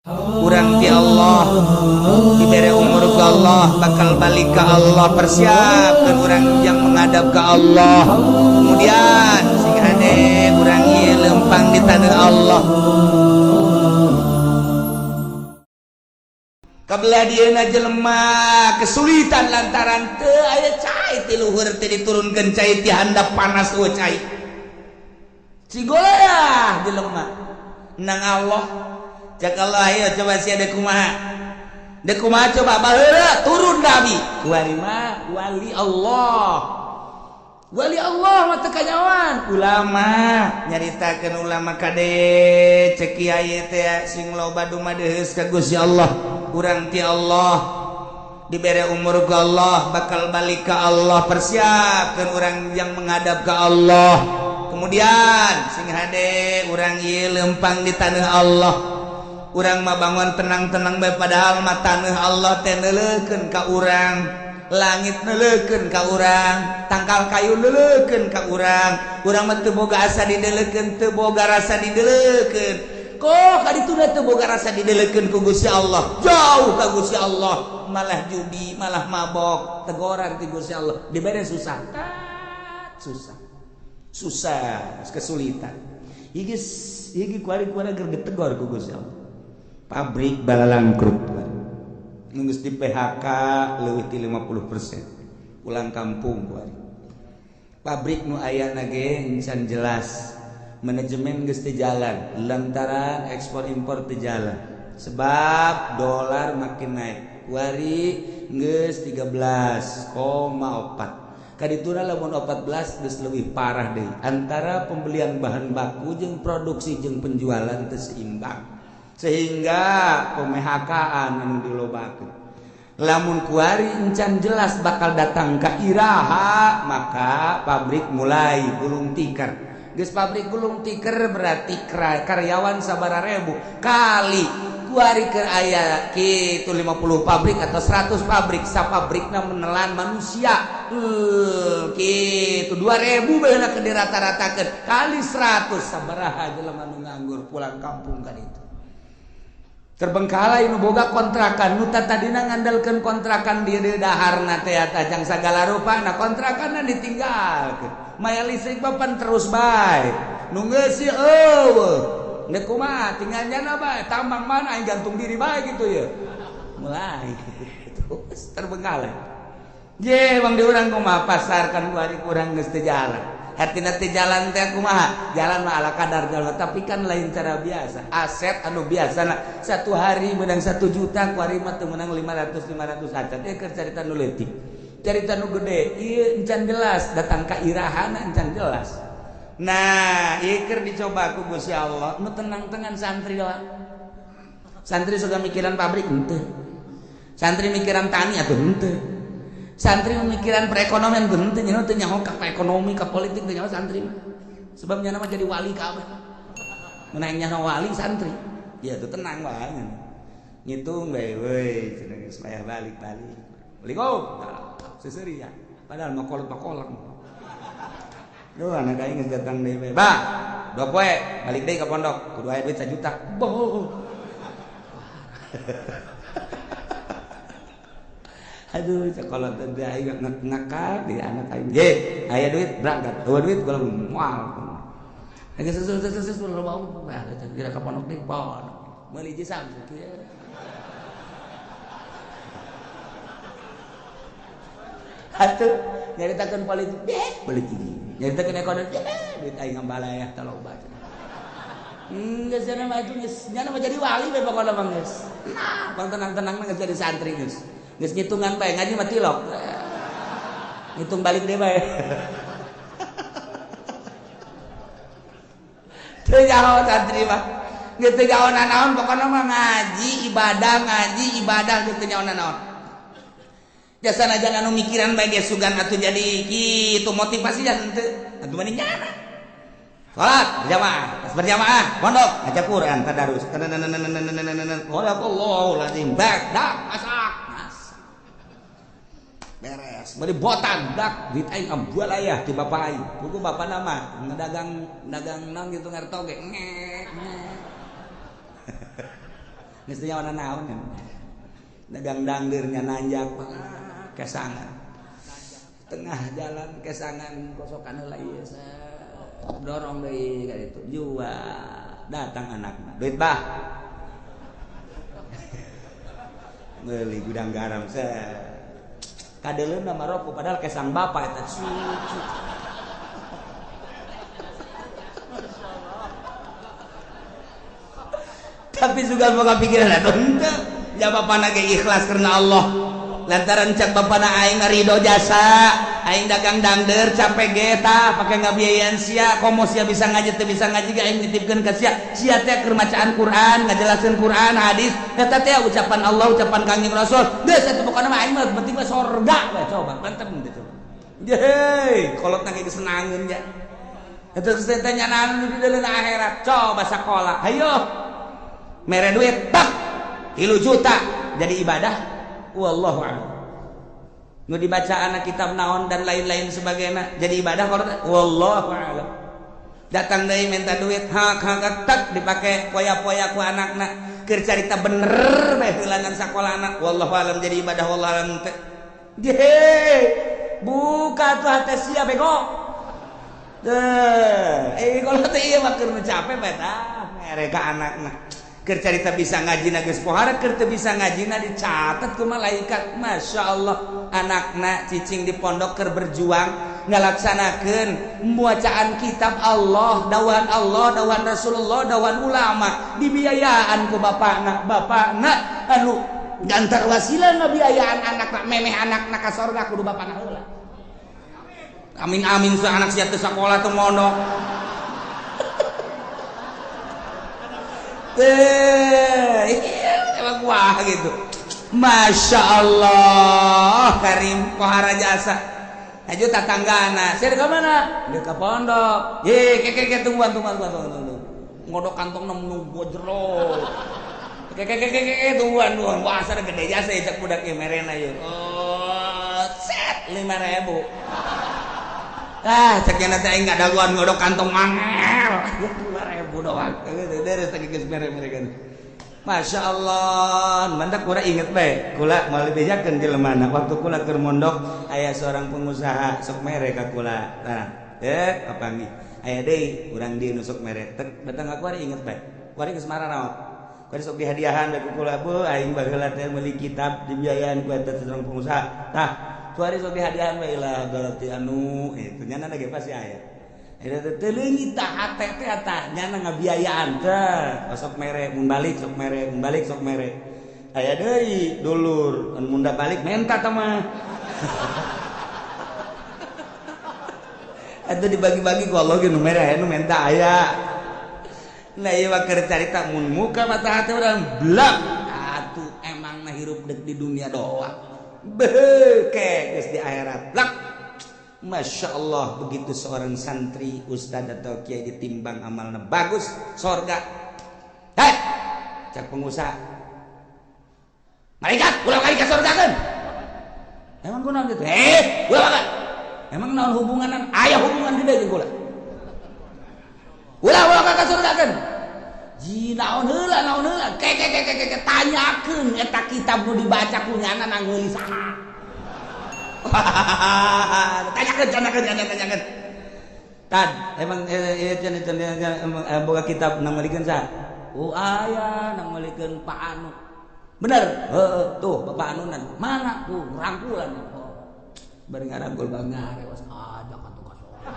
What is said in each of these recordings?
Urang ti Allah dibere umur ke Allah, bakal balik ke Allah. Persiapkan orang yang menghadap ke Allah. Kemudian sing hade urang ieu lempang di tanah Allah. Kabelah dieuna jelema kesulitan lantaran teu aya cai ti luhur, teu diturunkeun cai ti handap, panas eueuh cai. Cigoleah jelema nang Allah. Cek Allah, ayo coba sia deuk kumaha, deuk kumaha coba. Baheula turun nabi kuari mah wali Allah, wali Allah mah teu kanyawan ulama nyaritakeun ulama kade. Cek kiai teh sing loba dumadeus ka Gusti Allah. Urang ti Allah dibere umur ke Allah, bakal balik ke Allah. Persiapkan orang yang menghadap ke Allah. Kemudian sing hade urang ieu lempang di tanah Allah. Urang mah bangun tenang-tenang bae, padahal mah tanah Allah teh neuleukeun ka urang, langit neuleukeun ka urang, tangkal kayu neuleukeun ka urang. Urang mah teu boga asa dideleukeun, teu boga rasa dideleukeun. Kok kadituna teu boga rasa dideleukeun ku Gusti Allah, jauh ka Gusti Allah, malah judi, malah mabok. Tegoran ti Gusti Allah, dibere susah, susah, susah, kesulitan. Iki iki kuari-kuari ger ditegor ku Gusti Allah. Pabrik balalangkrut, geus di PHK leuwih ti 50%, pulang kampung kuari. Pabrik nu aya ge encan jelas, manajemen geus teu jalan lantaran ekspor impor teu jalan sebab dolar makin naik. Kuari geus 13,4, kadituna lamun 14 geus leuwih parah deui. Antara pembelian bahan baku jeung produksi jeung penjualan teu seimbang, sehingga pemehakaan anu dilobakeun. Lamun kuari encan jelas bakal datang ka iraha, maka pabrik mulai gulung tikar. Geus pabrik gulung tikar berarti karyawan sabaraha ribu kali kuari keur aya kitu 50 pabrik atau 100 pabrik, sapabrikna menelan manusia kitu 2000 baheula keur dirata-ratakeun kali 100, sabaraha jelema nu nganggur pulang kampung kan. Itu terbengkalai. Nu boga kontrakan, nu tadina ngandalkeun kontrakan di daharna teh tajang sagala rupa, nah kontrakanna ditinggalkeun, maya listrik papan terus bae, nu ngeusi eueuh. Nek kumaha tinggal nyana bae, tambang mana aing gantung diri bae gitu ya. Mulai terus terbengkalai. Je bang di urang kumaha pasar kan kuari kurang geus teu jalan. Hartina teu jalan teh kumaha? Jalan mah ala kadar jalan, tapi kan lain cara biasa. Aset anu biasa nah, satu hari menang 1 juta, kuari mah teu menang 500 500 acan. Ieu keur carita nu leutik. Carita nu gede, ieu encan jelas datang ka irahana encan jelas. Nah, ieu keur dicoba ku Gusti Allah, nu tenang-tenang santri lah. Santri suka mikiran pabrik henteu. Santri mikiran tani atuh henteu. Santri memikiran perekonomian henteu, nya teu nyaho ka ekonomi, ka politik teu nyaho santri mah. Sebab nya mah jadi wali kabeh. Mun aing nyaho wali santri. Ya tuh tenang wae. Ngitung bae weuy cenah geus payah balik-balik. Assalamualaikum. Seuseuri ya. Padahal mah kolot kolot. Duh, anak aing geus datang deui bae. Bah, 2 poe balik deui ka pondok, kudu aya duit 1 juta. Boh. Aduh, sekolah teh aing ngakal di anak aing. Ge, aya duit berangkat. Eueuh duit kalau moal. Geus sesu loba bah kira ka pondok deui pondok. Meuli hiji samsu kieu. Atuh nyaritakeun politik, politik. Nyaritakeun ekonomi, duit aing ngambalayah teh loba. Geus cenah mah itu geus nyana mah jadi wali bae pokona mah geus. Nah, bang tenang-tenang mah geus jadi santri geus. Geus ngitungan bae, ngaji mah tilok. Ngitung balik deui bae. Teu nyaho santri mah. Geus teu nyaho nanaon pokona mah ngaji ibadah geus teu nyaho nanaon. Jasa aja anu mikiran bae ge sugan atuh jadi kitu motivasi nya henteu. Atuh mending nyana. Salat berjamaah, pas berjamaah pondok ngaca Quran tadarus. Allahu lazim. Bak dak masak. Masak. Beres. Beli botan dak duit aing ambualayah ti bapak aing. Buku bapak nama ngedagang dagang naon gitu ngerto ge. Geus teu nyawa naon dagang dangdeurnya nanjak kesangan tengah jalan kesangan kosokan heula ieu dorong deui ka ditu jual datang anakna duit bah meuli gudang garam kadeleuna maroko padahal kesang bapak eta cucu. Tapi juga boga pikiran atuh henteu ja bapana ge ikhlas karena Allah lantaran cak bapana aing ridho jasa aing dagang dangder capek ge tah pake ngabiayaan sia komo sia bisa ngaji teu bisa ngaji ge aing nitipkeun ka sia sia teh keur macaan Quran ngajelaskeun Quran hadis eta teh ucapan Allah ucapan Kangjeng Rasul geus atuh pokona mah aing mah penting mah sorga we coba mantep teh coba heuy kolotna ge senangeun ja eta geus teh nyanaan di dalam akhirat coba sakola hayo mere duit tak 3 juta jadi ibadah wallahu a'lam nu dibaca anak kitab naon dan lain-lain sebagainya jadi ibadah kalau wallahu a'lam datang deui minta duit hak hak tak dipake poya-poya ku anakna keur carita bener bae heulanan sakolana wallahu a'lam jadi ibadah wallahu a'lam teh buka tuh hate sia bego teh kalau teh ieu mah keur capek bae tah mere ka anakna keur carita bisa ngaji na geus pohara keur teu bisa ngaji na dicatat ku malaikat Masya Allah anakna cicing di pondok keur berjuang ngalaksanakeun bacaan kitab Allah dawan Allah dawan Rasulullah dawan ulama dibiayaan ku bapakna bapakna anu gantar wasilah ngabiayaan anakna memeh anakna ka sorga kudu bapakna heula amin amin sa anak sia teu sakola teu mondok. Emang wah gitu Masya Allah Karim pohara jasa aja tatanggana saya ke mana dia ke pondok ye keke tungguan tungguan tungguan ngodok kantong nemu jero keke keke tungguan tungguan wah sana gede jasa cek budak ieu merena ieu oh set 5.000 ah cek nya teh aing ngadaguan ngodok kantong mangel 5.000 doang deres teh geus mere-mere kan Masya Allah mantak kula inget bae kula moal dibejakeun jelema waktu kula keur mondok aya seorang pengusaha sok mere ka kula tah kapanggih aya deui urang dieu nu sok mere tek datang ka kuari inget bae kuari geus mararaot kuari sok dihadiahan bae ku kula beuh aing baheula teh meuli kitab dibiayaan ku eta seorang pengusaha tah kuari sok dihadiahan bae lah berarti anu itu nyana ge pasti aya eta teh leungit tah hate teh tah nyana ngabiayaan teh sok mere mun balik sok mere mun balik sok mere aya deui dulur mun da balik menta tah mah eta dibagi-bagi ku Allah ge nu mere aya nu menta aya nah ieu mah keur carita mun muka mata hate urang blak atuh emangna hirup deuk di dunia doang beuh ke geus di akhirat blak Masya Allah begitu seorang santri ustad atau kiai ditimbang amalna bagus sorga hei cak pengusaha malaikat ulah kali ka sorgakeun emang kunaon kitu ulah kali emang naon hubunganan aya hubungan gede jeung kula ulah ulah ka sorgakeun ji naon heula ke ke ke ke tanyakeun eta kitab nu dibaca ku nyana nang meuli saha tanyakeun tad emang boga kitab nang meulikeun saha oh aya nang meulikeun Pak Anu bener heeh tuh Bapak Anu mana tuh rangkulan oh bari ngarangkul bangarewas ajak atuh ka sorga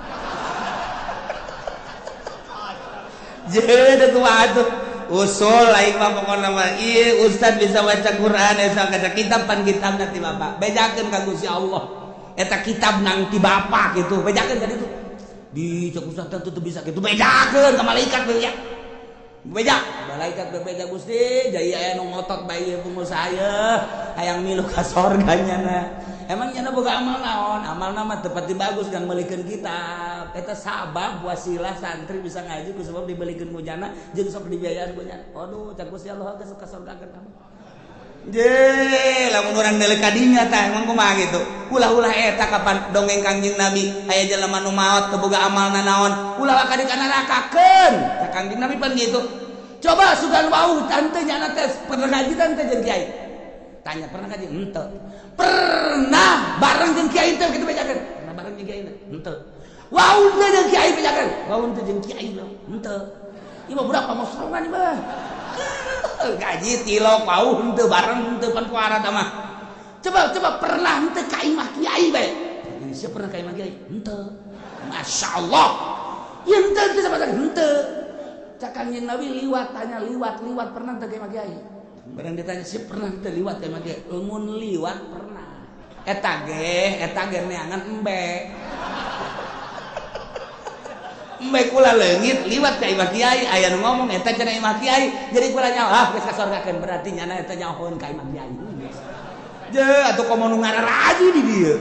jeung kumaha tuh usul aing mah pokona mah ieu ustad bisa baca Quran eta kaca kitab pan kitabna ti bapak bejakeun ka Gusti Allah eta kitab nang ti bapak gitu bejakeun ka ditu di cek ustad teh teu bisa kitu bejakeun ka malaikat beja beja malaikat bebeja Gusti jaya aya nu ngotot bae ieu pengusaha ieu hayang milu ka sorga nyana emang nyana boga amal naon amalna mah teu pati bagus kan meulikeun kitab eta sabab wasilah santri bisa ngaji ku sebab dibelikeun ku nyana jeung sok dibiayaan ku nyana aduh cak Gusti Allah geus ka sorgakeun kamu je lamun urang deuleu ka dinya tah emang kumaha kitu ulah-ulah eta kapan dongeng Kangjeng Nabi aya jelema nu maot teu boga amalna naon ulah ka di ka nerakakeun cak Kangjeng Nabi pan kitu Coba sugan wau tante nyana teh pernah ngaji tante jeung kiai. Tanya pernah ngaji? Henteu. Pernah bareng jeung kiai teh kitu bejakeun? Pernah bareng jeung kiai teh? Henteu. Wau teh jeung kiai bejakeun? Wau teh jeung kiai henteu. Ieu mah budak pamosrongan ieu mah. Ngaji tilok wau henteu bareng henteu pan puara tah mah. Coba coba pernah henteu ka imah kiai bae? Siapa pernah ka imah kiai? Henteu. Masya Allah. Ya henteu teh sama henteu. Cak Kangjeng Nabi liwat tanya liwat liwat pernah teu ka imah kiai? Barang ditanya siapa pernah teu liwat ka imah kiai? Lamun liwat pernah. Eta ge neangan embe. Embe kula leungit liwat ka imah kiai aya nu ngomong eta cenah imah kiai. Jadi kula nyaho ah geus kasorgakeun berarti nyana eta nyahoeun ka imah kiai. Je atuh komo nu ngararaji di dieu.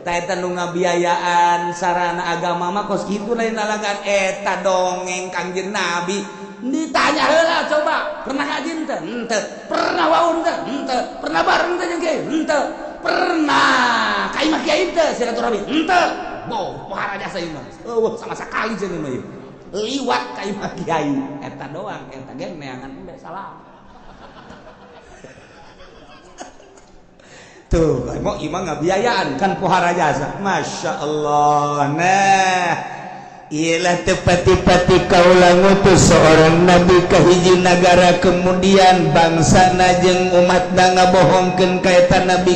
Tah eta nu ngabiayaan sarana agama mah kos kitu lain lalagan eta dongeng Kangjeng Nabi. Ditanya heula coba, pernah ngaji henteu? Henteu. Pernah wau henteu? Henteu. Pernah bareng teh jeung kiai? Henteu. Pernah ka imah kiai henteu silaturahmi? Henteu. Boh, pohara jasa ieu mah. Eueuh sama sakali cenah mah ieu. Liwat ka imah kiai eta doang, eta ge neangan embe salah. Tuh, mau imah ngabiayaan kan pohara jasa. Masya Allah. Nah, ialah tepati-pati kaula ngutus seorang nabi ka hiji nagara kemudian bangsana jeung umatna ngabohongkeun ka eta nabi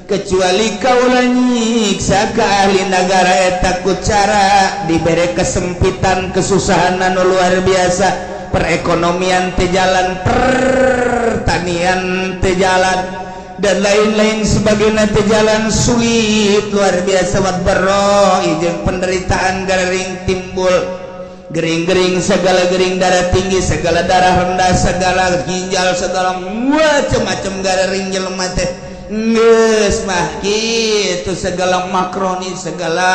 kecuali kaula nyiksa ka ahli nagara eta ku cara dibere kesempitan kesusahan anu luar biasa, perekonomian teu jalan, pertanian teu jalan dan lain-lain sebagainya teu jalan, sulit luar biasa, wat baroi jeung penderitaan gering timbul, gering-gering segala gering, darah tinggi segala, darah rendah segala, ginjal segala, macam-macam gering jelema teh geus mah kitu, segala makroni segala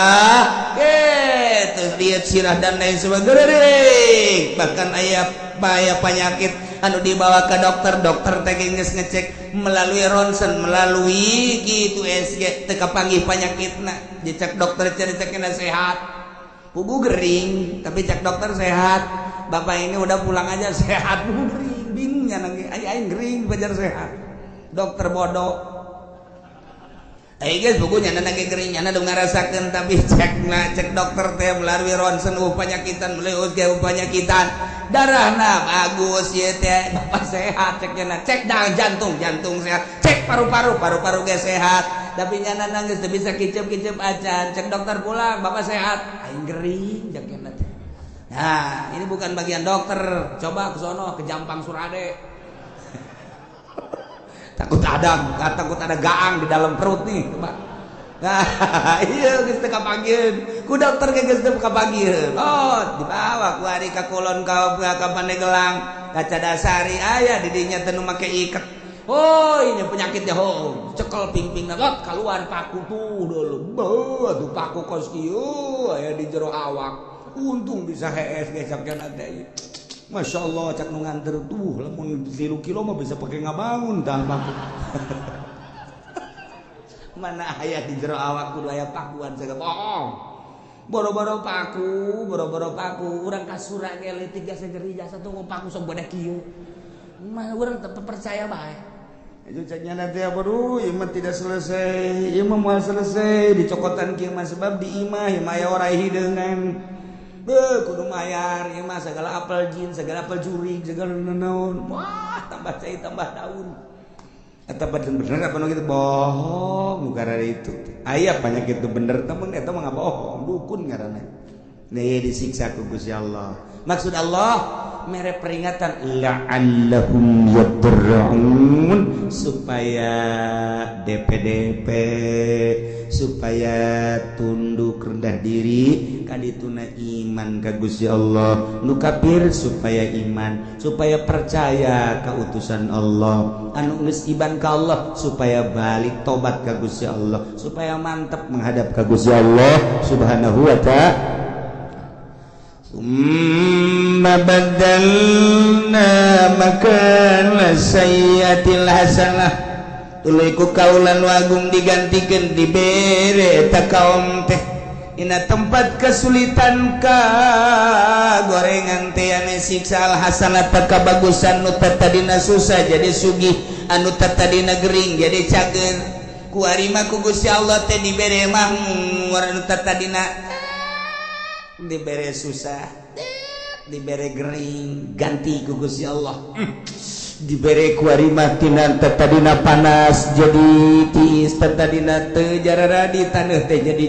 kitu lihat sirah dan lain sebagainya. Bahkan aya bahaya penyakit anu dibawa ke dokter, dokter teh geus ngecek melalui ronsen, melalui gitu USG teu kapanggih penyakitna. Dicek dokter cek sehat, pugu gering, tapi cek dokter sehat, bapak ini udah pulang aja sehat, pugu gering, bingungnya nangge aing gering pajar sehat, dokter bodoh. Aing geus pugu nyana nangge gering, nyana nu ngarasakeun, tapi cek na cek dokter teh melalui ronsen penyakitan, melalui USG penyakitan, darahna bagus ieu teh, bapak sehat cek nyana, cek jantung, jantung sehat, cek paru-paru, paru-paru ge sehat, tapi nyana nangis teu bisa kicep-kicep acan, cek dokter pulang bapak sehat, aing gering cek nyana teh. Nah, ini bukan bagian dokter, coba ke sono ke Jampang Surade. Takut ada gaang di dalam perut nih, coba. Nah, iya geus teu kapanggieun. Ku dokter ge geus teu kapanggieun. Oh, dibawa ku ari ka kulon ka Pandeglang, ka Cadasari aya di dinya teh nu make iket. Oh, ini penyakitnya, oh, cekel pingpingna lot keluar paku tuh dulu. Beuh, atuh paku kos kieu aya di jero awak. Untung bisa hees ge cak teh. Masya Allah, cak nu nganter tuh lamun 3 kilo mah bisa pakai ngabangun tah paku. Mana aya di jero awak kudu aya pakuan segala bohong. Boro-boro paku, boro-boro paku, urang kasura ge leutik jasa jeri jasa tuh paku sok bodah kieu. Mah urang teu percaya bae. Itu caknya nanti apa duh, ieu mah tidak selesai, ieu mah moal selesai dicokotan kieu mah sebab di imah ieu mah aya orai hideungan. Beuh, kudu mayar ieu mah segala apel jin, segala apel jurig, segala naon. Wah, tambah cai tambah daun. Eta bener apa nu kitu bohong karena itu. Aya penyakit itu bener temen eta mah bohong, dukun ngaranna. Nih disiksa ku Gusti Allah. Maksud Allah mere peringatan la'allahum yadarra'un supaya DPDP supaya tunduk rendah diri kadituna iman ka Gusti Allah, nu kafir supaya iman, supaya percaya ka utusan Allah, anu geus iman ka Allah supaya balik tobat ka Gusti Allah, supaya mantep menghadap ka Gusti Allah Subhanahu wa ta'ala. Summa badalna makana sayyatil hasanah, tuluy ku kaula nu agung digantikeun dibere eta kaum teh. Dina tempat kesulitan ka gorengan teh ane siksa al hasanata kabagusan nu tadina susah jadi sugih, anu tadina gering jadi cager. Kuari mah ku Gusti Allah teh dibere mahmur, anu tadina dibere susah, dibere gering ganti ku Gusti Allah. Dibere kuari mah tina tadina panas jadi tiis, tadina teu jararadi taneuh teh jadi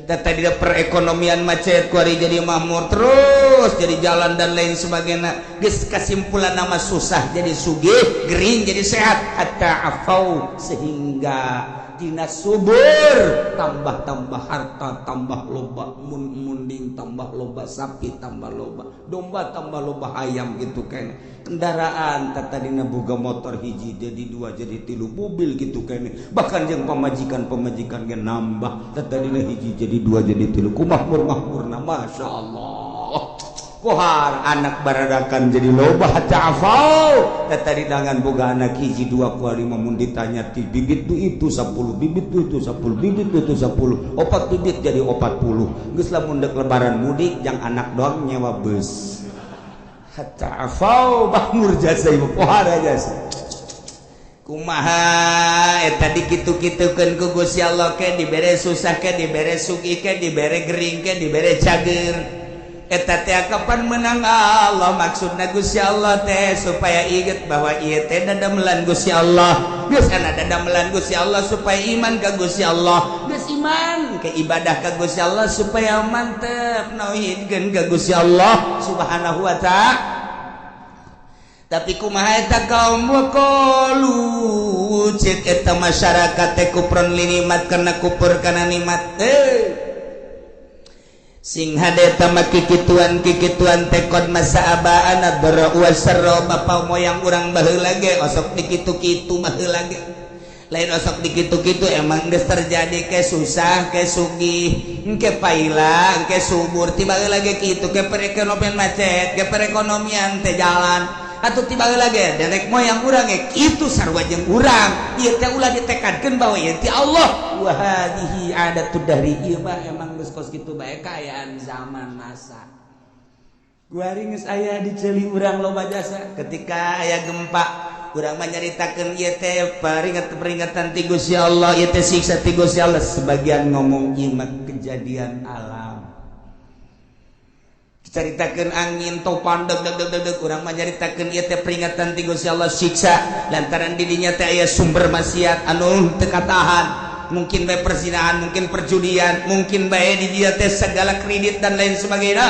tadina perekonomian macet kuari jadi makmur terus jadi jalan dan lain sebagainya. Geus kasimpulan nama susah jadi sugih, gering jadi sehat, hatta afau sehingga tina subur tambah-tambah harta, tambah loba munding, tambah loba sapi, tambah loba domba, tambah loba ayam gitu kan. Kendaraan tadina boga motor hiji jadi dua jadi tilu, mobil gitu kan. Bahkan jeung pamajikan-pamajikan ge nambah, tadina hiji jadi dua jadi tilu, kumakmur-makmurna Masya Allah. Kohar anak baradakan jadi loba hatta afau, tadi dangan boga anak hiji dua kuali mun ditanya ti bibit tu itu 10, bibit tu itu 10, bibit tu itu 10, opat bibit jadi 40. Geus lamun dek lebaran mudik jang anak doang nyewa bus. Hatta afau makmur jasa ieu pohar jasa. Kumaha eta dikitu-kitukeun ku Gusti Allah ke dibere susah ke dibere sugih ke dibere gering ke dibere cager. Eta teh kapan menang Allah, maksudna Gusti Allah teh supaya inget bahwa ieu teh dadamelan Gusti Allah. Geus ana dadamelan Gusti Allah supaya iman ka Gusti Allah, geus iman ke ibadah ka Gusti Allah supaya mantep nauhidkeun ka Gusti Allah Subhanahu wa ta'ala. Tapi kumaha eta kaum waqalu ceuk eta masyarakat teh kupron linikmat karena kupur kana nikmat teh. Sing hade tama kikituan kikituan tekod masa abaan dara wasarra bapa moyang urang baheula ge osok dikitu-kitu baheula ge. Lain osok dikitu-kitu emang geus terjadi ke susah ke sugih ke paila ke subur tiba heula ge kitu ke perekonomian macet ke perekonomian teh jalan atuh tiba heula ge nenek moyang urang ge kitu sarua jeung urang ieu teh ulah ditekadkeun bahwa ieu ti Allah. Wa hadhihi adatud dahri ieu mah emang geus kos kitu bae kaayaan zaman masa. Kuari geus aya di ceuli urang loba jasa ketika aya gempa urang mah nyaritakeun ieu teh peringatan ti Gusti Allah, ieu teh siksa ti Gusti Allah. Sebagian ngomong ieu mah kejadian alam. Caritakeun angin topan deg deg deg deg urang mah nyaritakeun ieu teh peringatan ti Gusti Allah siksa lantaran di dinya teh aya sumber maksiat anu teu katahan. Mungkin bae perzinahan, mungkin perjudian, mungkin bae di dia teh segala kredit dan lain sebagainya.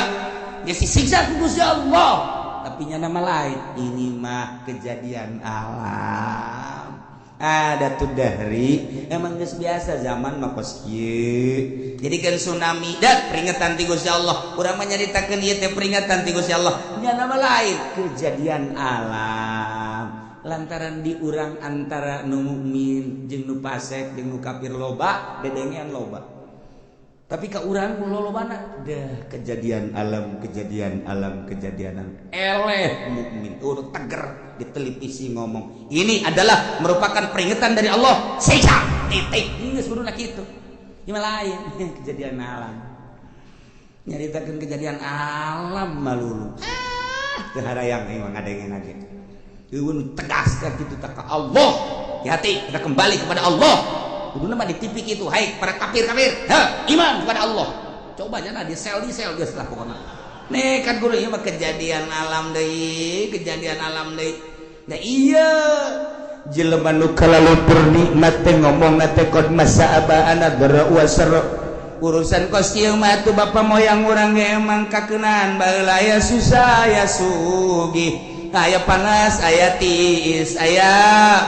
Ya siksa ku Gusti Allah. Tapi nya nama lain, ini mah kejadian alam. Ada tuh dahri, emang geus biasa zaman mah kos kieu. Jadi kan tsunami dat peringatan ti Gusti Allah. Urang mah nyaritakeun ieu teh peringatan ti Gusti Allah. Nya nama lain, kejadian alam. Lantaran di urang antara nu mukmin jeung nu fasik jeung nu kafir loba, dedengean loba. Tapi ka urang lolobana dah kejadian alam, kejadian alam, kejadian eleh mukmin urut teger di televisi ngomong ini adalah merupakan peringatan dari Allah, siksa titik geus kuduna kitu. Ieu mah lain kejadian alam. Nyaritakeun kejadian alam malulu. Ah, teu harayang ieu mah ngadengeun ge. Eueun tegas ka kitu teh ka Allah. Hati kita kembali kepada Allah. Kuduna mah di TV kitu, hai para kafir-kafir, ha, iman kepada Allah. Coba jangan di sel geus lah pokona. Nih kan guru ieu mah kejadian alam deui, kejadian alam deui. Nah iya jelema nu kalalupur nikmat teh ngomongna teh qad masa abaana dara wasara. Urusan kos ieu mah atuh bapa moyang urang ge emang kakeunaan baheula aya susah aya sugih. Aya panas, aya tiis, aya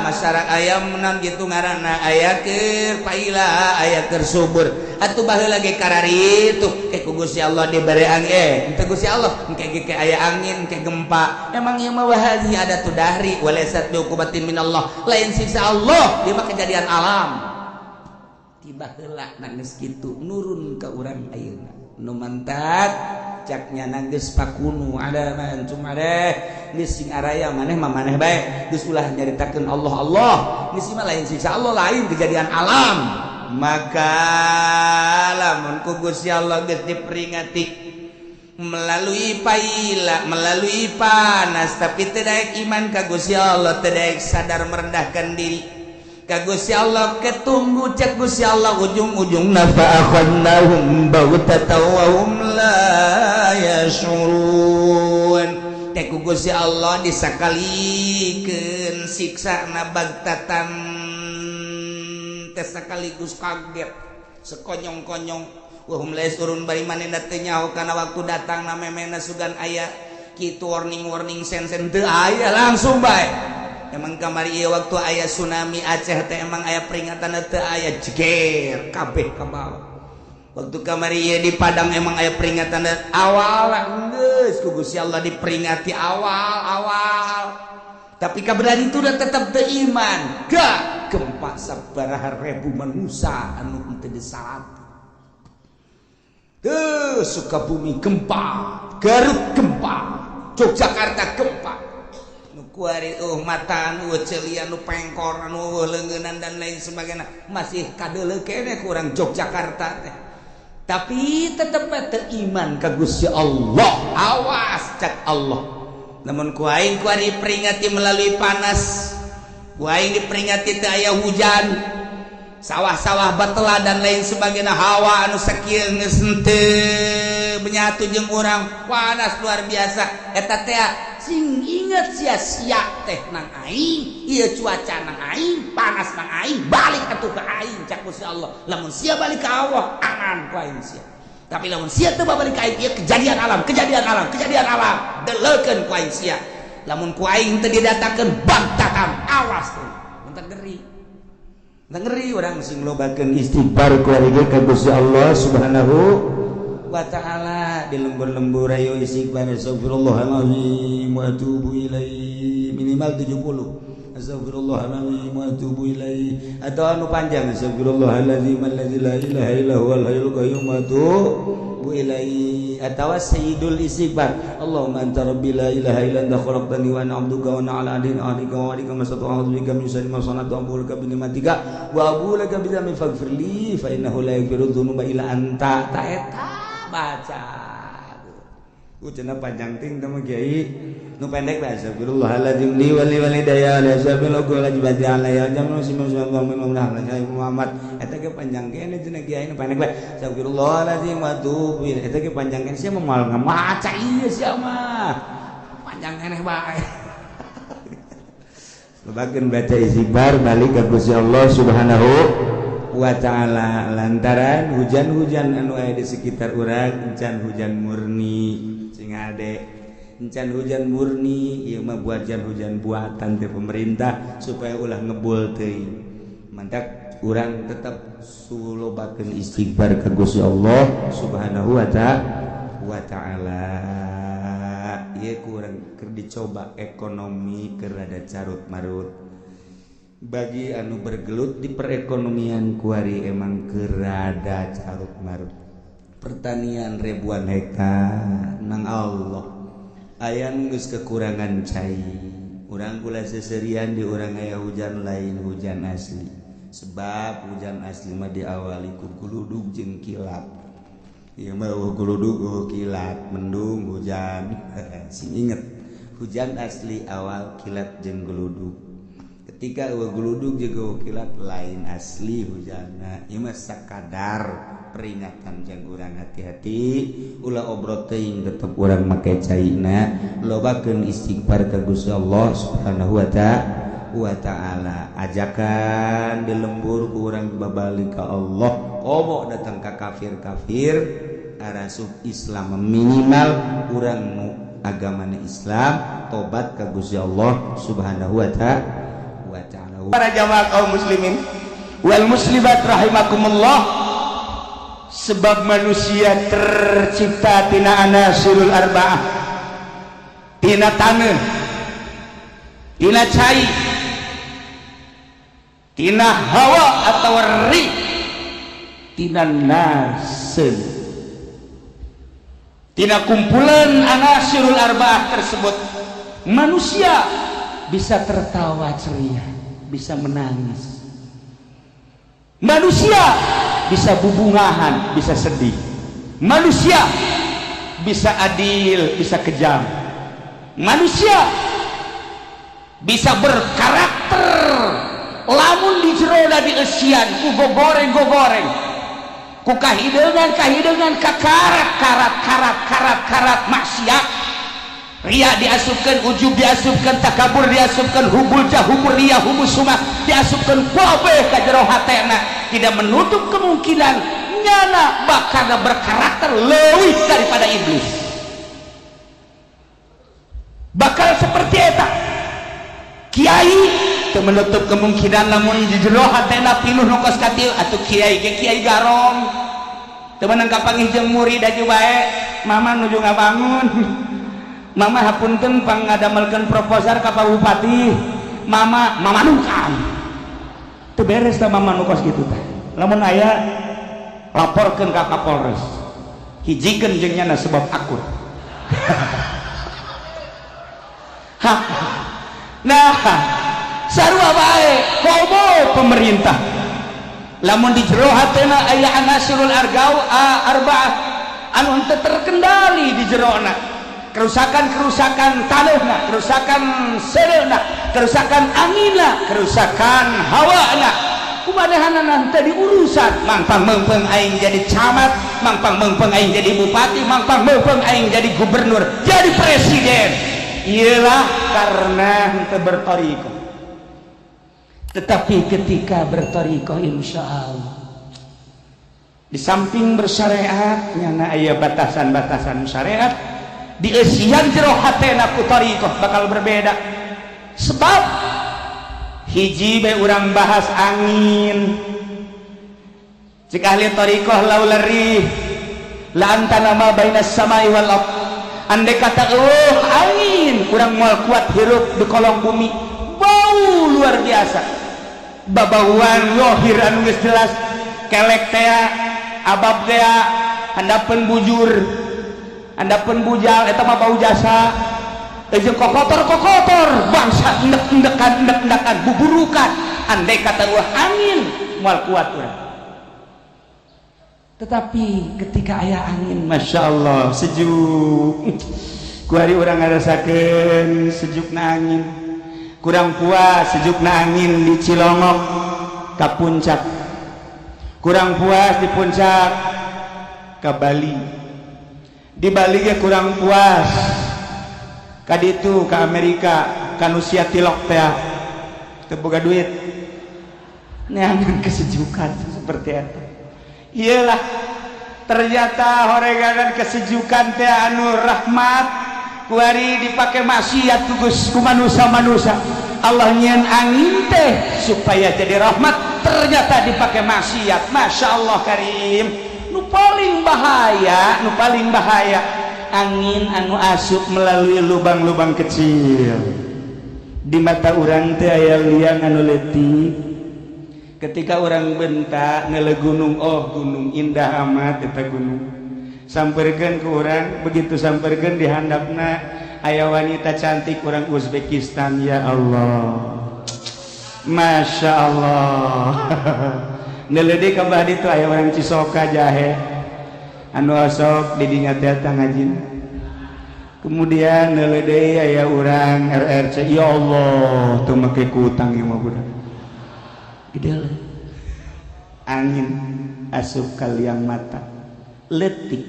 masyarakat aya menang gitu ngaranna, aya keur paila, aya keur subur. Atuh baheula ge kararitu ke ku Gusti Allah dibere angin, teu Gusti Allah engke ge aya angin, ke gempa. Emang ieu mah wahadhi adatu dahri walaysat biuqubatin minallah. Lain siksa Allah, ieu mah kejadian alam. Tiba heula geus kitu nurun ka urang ayeuna. Nu mantat caknya geus pakunu ada ma antum ada geus sing araya maneh mah maneh bae geus ulah nyaritakeun Allah Allah geus mah lain siksa Allah lain kejadian alam. Maka lamun ku Gusti Allah geus diperingati melalui paila, melalui panas, tapi teu daek iman ka Gusti Allah, teu daek sadar merendahkan diri ka Gusti Allah, ketunggu cek Gusti Allah ujung-ujungna fa akhadnahum baghtatan wa hum la yash'urun. Teh ku Gusti Allah disakalikeun siksana baghtatan teh, sekaligus kaget, sekonyong-konyong, wahum la yash'urun, bari manehna teu nyaho kana waktu datang na memena sugan aya kitu warning-warning sen-sen teu aya, langsung bae. Emang kamari ieu waktu aya tsunami Aceh teh emang aya peringatan? Teu aya, jeger kabeh ka bawah. Waktu kamari ieu di Padang emang aya peringatan awal? Geus ku Gusti Allah diperingati awal-awal, tapi kaberan itu udah tetap teu iman. Gak gempa sabaraha ribu manusia anu teu disalat. Tuh, Sukabumi gempa, Garut gempa, Yogyakarta gempa. Nu kuari mata nu celian, nu pengkor, nu leungeunnan dan lain sebagainya masih kadeuleu keneh kurang Yogyakarta teh. Tapi tetep teu iman ka Gusti Allah. Awas cek Allah. Namun ku aing kuari peringati melalui panas. Ku aing diperingati teu aya hujan, sawah-sawah batela dan lain sebagainya, hawa anu sakieu geus henteu menyatu jeung urang, panas luar biasa eta teh. Sing inget sia-sia teh nang aing ieu, cuaca nang aing, panas nang aing, balik atuh ka aing cak Gusti Allah. Lamun sia balik ka Allah, aman ku aing sia. Tapi lamun sia teu balik ka aing, ieu kejadian alam, kejadian alam, kejadian alam, deleukeun ku aing sia. Lamun ku aing teu didatakeun baghtatan, awas tuh. Mentak ngeri. Ngeri orang sing lobakeun istighfar ku ka Gusti Allah Subhanahu wa Ta'ala. Di lembur-lembur ayo istighfar, astagfirullahalazim wa atubu ilaih, minimal 70, astagfirullahalazim wa atubu ilaih, atau anu panjang, astagfirullahalazim allazi la ilaha illa huwal hayyul qayyum wa atubu ilaih, atau sayyidul istighfar, Allahumma anta rabbi la ilaha illa anta khalaqtani wa ana abduka wa ana ala ahdika wa wa'dika mastata'tu, a'udzu bika min syarri ma sana'tu, abu'u laka bi ni'matika wa abu'u laka bi dzambi, faghfir li fa innahu la yaghfiru dzunuba illa anta. Ta eta baca. Cenah panjang ting teh mah, Kiai. Nu pendek bae, astagfirullahaladzim li wa li walidayya la sabilu la jibati alayya jam Muhammad. Eta ge panjang kene cenah Kiai. Nu pendek bae, astagfirullahaladzim wa atubu ilaih. Eta ge panjang kene, sia mah moal ngamaca ieu, sia mah panjang keneh bae. Lobakeun baca istighfar, balik ka Gusti Allah Subhanahu wa Ta'ala, lantaran hujan-hujan anu aya di sekitar urang encan hujan murni. Sing ade, encan hujan murni ieu mah, buat hujan buatan teh pemerintah supaya ulah ngebul teuing. Mantak urang tetap sulobakeun istighfar ka Gusti Allah Subhanahu wa Ta'ala. Ieu kurang keur dicoba, ekonomi keur rada carut marut. Bagi anu bergelut di perekonomian kuari emang keur rada carut marut. Pertanian ribuan hektar nang Allah aya geus kekurangan cai. Urang kula seserian di urang aya hujan, lain hujan asli, sebab hujan asli mah diawali ku guludug jeung kilat. Ieu mah guludug, oh, kilat, mendung, hujan. Sing inget, hujan asli awal kilat jeung guludug. Ketika eueuh guludug jeung kilat, lain asli hujanna. Ieu mah sakadar peringatan jang urang hati-hati, ulah obrot teuing, tetep urang make caina, lobakeun istighfar ka Gusti Allah Subhanahu wa Ta'ala. Ajakan di lembur ku urang babalik ka Allah, komo datang ka kafir-kafir arasup Islam, minimal urang nu agamana Islam tobat ka Gusti Allah Subhanahu wa Ta'ala. Para jamaah kaum muslimin wal muslimat rahimakumullah, sebab manusia tercipta tina anasirul arba'ah, tina tanah, tina cai, tina hawa atau ri, tina nasen. Tina kumpulan anasirul arba'ah tersebut manusia bisa tertawa ceria, bisa menangis. Manusia bisa bubungahan, bisa sedih. Manusia bisa adil, bisa kejam. Manusia bisa berkarakter lamun di jerona dieusian ku gogoreng-gogoreng, ku kahideungan-kahideungan, kakarat karat karat karat karat maksiat, ria diasupkeun, ujub diasupkeun, takabur diasupkeun, hubul jah, hubul ria, hubul sumah diasupkeun kabeh ka jero hatena. Tidak menutup kemungkinan nyana bakal berkarakter leuwih daripada iblis, bakal seperti eta. Kiai teu menutup kemungkinan lamun di jero hatena pinuh nu kos katil atuh kiai ge kiai garong, teu meunang kapanggih jeung murid aju bae. Mama nuju ngabangun, mama hapunten pangadamelkeun proposal ka Pak Bupati, mama mamanukan teu beres tah. Mama nu kos kitu teh lamun aya laporkeun ka Kapolres, hijikeun jeung nyana sebab akur. Nah, sarua bae komo pemerintah, lamun di jero hatena aya anasirul argau arbaah anu henteu terkendali di jerona, kerusakan-kerusakan tanahna, kerusakan sereuna, kerusakan anginna, kerusakan hawana, kumanehanana henteu diurusan. Mangpang meungpeung aing jadi camat, mangpang meungpeung aing jadi bupati, mangpang meungpeung aing jadi gubernur, jadi presiden. Iyalah karena henteu berthariqah. Tetapi ketika berthariqah, insya Allah di samping bersyariat nyana aya batasan-batasan syariat, dieusian jero hatena ku thariqah bakal berbeda. Sebab hiji bae urang bahas angin, cik ahli thariqah, laula rih la antana ma bainas samai wal ard. Andai kata eueuh angin, urang moal kuat hirup di kolong bumi, bau luar biasa, babauan lohir anu geus jelas, kelek tea, abab tea, handapeun bujur, handapeun bujal, eta mah bau jasa jeung kokotor-kokotor bangsa endek-endekan, endek-endekan, buburukan. Andai kata eueuh angin, moal kuat urang. Tetapi ketika aya angin, masya Allah sejuk. Kuari urang ngarasakeun sejukna angin, kurang puas sejukna angin di Cilongok ka puncak, kurang puas di puncak ka Bali, di Bali ge kurang puas ka ditu ka Amerika, ka Nusia tilok teh teu boga duit, neangan kesejukan seperti itu. Iyalah, ternyata horegangan kesejukan teh anu rahmat kuari dipakai maksiat ku manusia-manusia. Allah nyieun angin teh supaya jadi rahmat, ternyata dipakai maksiat. Masya Allah karim. Nu paling bahaya, nu paling bahaya angin anu asup melalui lubang-lubang kecil. Di mata urang teh aya liang anu leutik. Ketika orang bentak ngele gunung, oh gunung indah amat eta gunung, samperkeun ke urang. Begitu samperkeun, di handapna aya wanita cantik orang Uzbekistan. Ya Allah, Masya Allah. Neleudi ka belah ditu aya orang Cisoka jahe anu osok di dinya teh ngajin. Kemudian neuleud aya urang RRC. Ya Allah, teu make kutang ieu mah budak gede. Angin asup ka liang mata letik,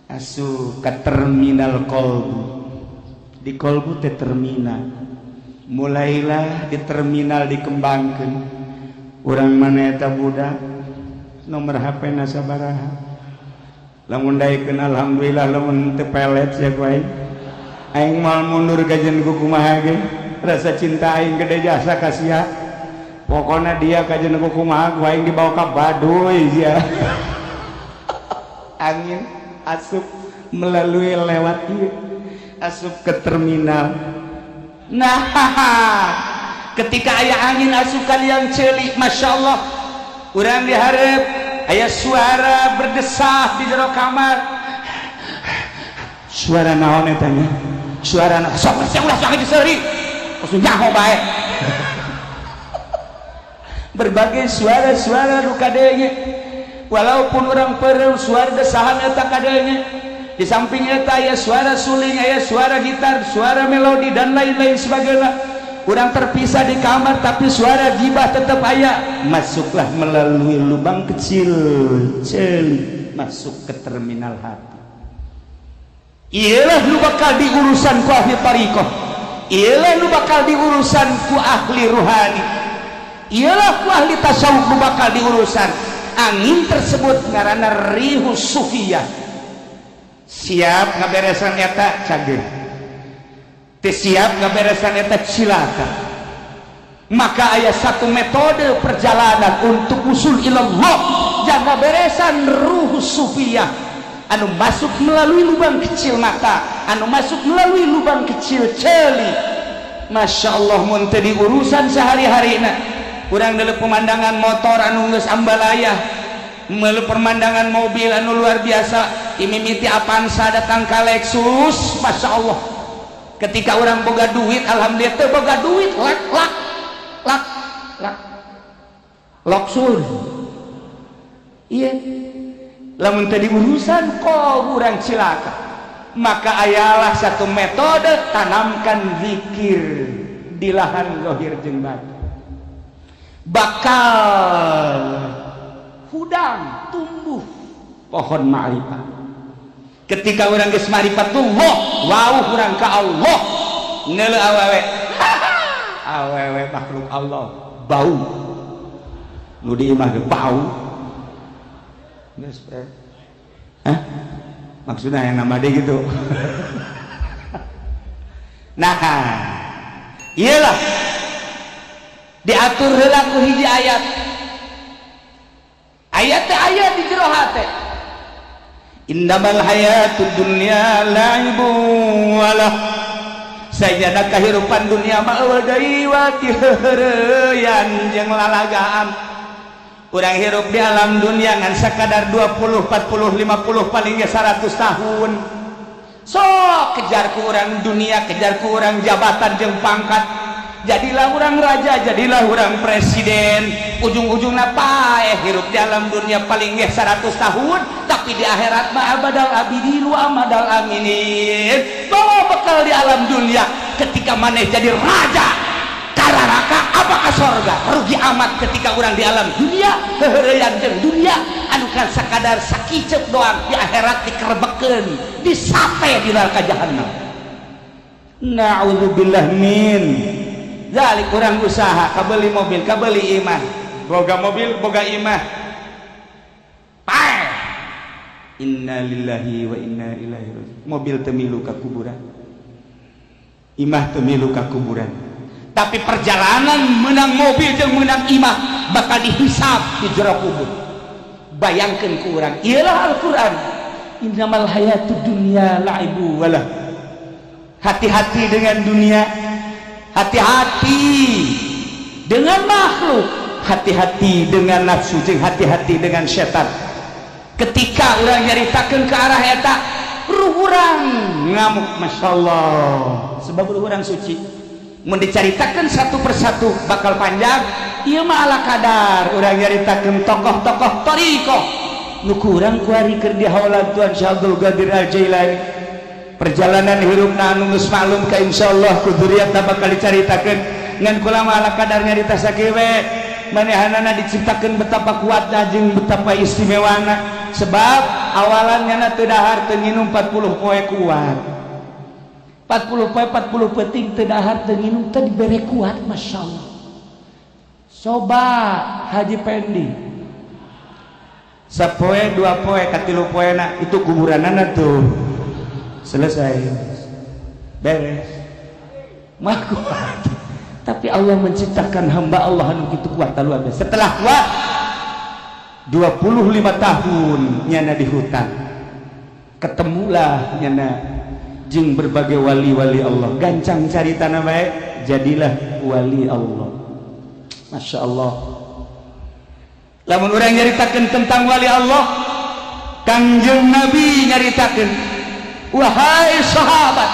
asup ke terminal kolbu. Di kolbu teh terminal, mulailah di terminal dikembangkan. Urang mana eta budak, nomor HP na sabaraha? Lamun daekeun alhamdulillah, lamun teu pelet sia ku aing, aing moal mundur kajen ku kumaha ge. Rasa cinta aing gede jasa ka sia. Pokoknya dia kajen ku kumaha ku aing dibawa ka Baduy sia. Angin asup melalui lewat ieu, asup ke terminal. Nah, ketika aya angin asup kalian celik, masya Allah, urang diharap aya suara berdesah di jero kamar. Suara naon eta nya? Suara naon? Sok sok ulah sok diseuri, langsung nyaho bae. Berbagai suara-suara nu kadenge, walaupun urang peureum, suara desahan eta kadenge. Di samping eta aya suara suling, aya suara gitar, suara melodi, dan lain-lain sebagainya. Urang terpisah di kamar, tapi suara gibah tetap aya. Masuklah melalui lubang kecil ceuli, masuk ke terminal hati. Iyalah nu bakal diurusan ku ahli tariqah, iyalah nu bakal diurusan ku ahli ruhani, iyalah ku ahli tasawuf nu bakal diurusan. Angin tersebut ngaranna rihus sufiyah. Siap ngaberesan eta, cageur. Teu siap ngaberesan eta, cilaka. Maka aya satu metode perjalanan untuk usul ilallah, jangan beresan ruh sufiyah anu masuk melalui lubang kecil mata, anu masuk melalui lubang kecil ceuli. Masya Allah, mun teu diurusan sehari-hari, nah, kurang dari pemandangan motor anu geus ambalaya, melalui pemandangan mobil anu luar biasa, imimiti Avanza datang ke Lexus. Masya Allah, ketika urang boga duit, alhamdulillah. Teu boga duit, lak lak lak lak loksun. Iya, lamun tadi urusan kok urang cilaka. Maka ayalah satu metode, tanamkan zikir di lahan zohir jeung batin, bakal hudang tumbuh pohon ma'rifat. Ketika urang geus ma'rifatullah, wau urang ka Allah, neuleu awewe, awewe makhluk Allah bau, nu di imah ge bau geus. Hah? Maksudnya yang nama dia gitu. Nah, iyalah diatur heula ku hiji ayat. Ayat teh aya di jero hate. Innamal hayatud dunya la'ibun walah. Sajada kahirupan dunia mah euweuh deui wa heureyan jeung lalagaan. Urang hirup di alam dunia ngan sakadar 20, 40, 50, paling ge 100 tahun. So kejar ku urang dunia, kejar ku urang jabatan jeung pangkat. Jadilah urang raja, jadilah urang presiden, ujung-ujungna paeh. Hirup di alam dunia paling ge 100 tahun, tapi di akhirat mah abadal abidin wa amadal aminin. Bawa bekal di alam dunia, ketika maneh jadi raja kararaka apa ka sorga. Rugi amat ketika urang di alam dunia heureyan jeung dunia anu kan sakadar sakiceup doang, di akhirat dikerebekeun, disate di neraka jahanam. Na'udzubillah min zalik. Urang usaha kabeli mobil, kabeli imah, boga mobil, boga imah, paeh. Innalillahi wa inna ilaihi raji'un. Mobil teu milu ka kuburan, imah teu milu ka kuburan, tapi perjalanan menang mobil jeung menang imah bakal dihisab di jero kubur. Bayangkan ku urang, iyalah Al-Quran, innamal hayatud dunya la'ibu walah. Hati-hati dengan dunia, hati-hati dengan makhluk, hati-hati dengan nafsu, jeung hati-hati dengan setan. Ketika urang nyaritakeun ke arah eta, ruh urang ngamuk. Masya Allah, sebab ruh urang suci. Mun dicaritakeun satu persatu bakal panjang. Ieu mah ala kadar urang nyaritakeun tokoh-tokoh thariqah nu kurang kuari keur di haulan Tuan Syekh Abdul Qadir Al Jailani. Perjalanan hirupna anu geus maklum ka, insyaallah ku dzuriatna bakal dicaritakeun. Ngan kula mah ala kadar nyarita sakieu we. Manehanana diciptakeun betapa kuatna jeung betapa istimewana, sebab awalan nyana teu dahar teu nginum 40 poe kuat. 40 poe 40 peuting teu dahar teu nginum, teu dibere kuat. Masya Allah. Coba Haji Pendi, sapoe dua poe katilu poe na itu kuburanana tuh selesai, beres mah kuat. Tapi Allah menciptakan hamba Allah anu kitu kuat, luar biasa. Setelah kuat 25 tahun nyana di hutan, ketemulah nyana jeung berbagai wali-wali Allah. Gancang caritana baik, jadilah wali Allah. Masya Allah, lamun urang nyaritakeun tentang wali Allah, Kangjeng Nabi nyaritakeun, "Wahai sahabat,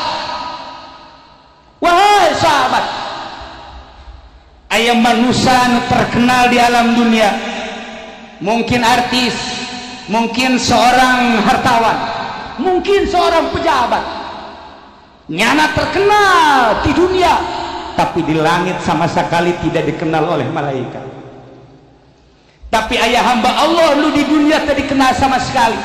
wahai sahabat, Aya manusia anu terkenal di alam dunia, mungkin artis, mungkin seorang hartawan, mungkin seorang pejabat, nyana terkenal di dunia, tapi di langit sama sekali tidak dikenal oleh malaikat. Tapi aya hamba Allah nu di dunia teu dikenal sama sekali,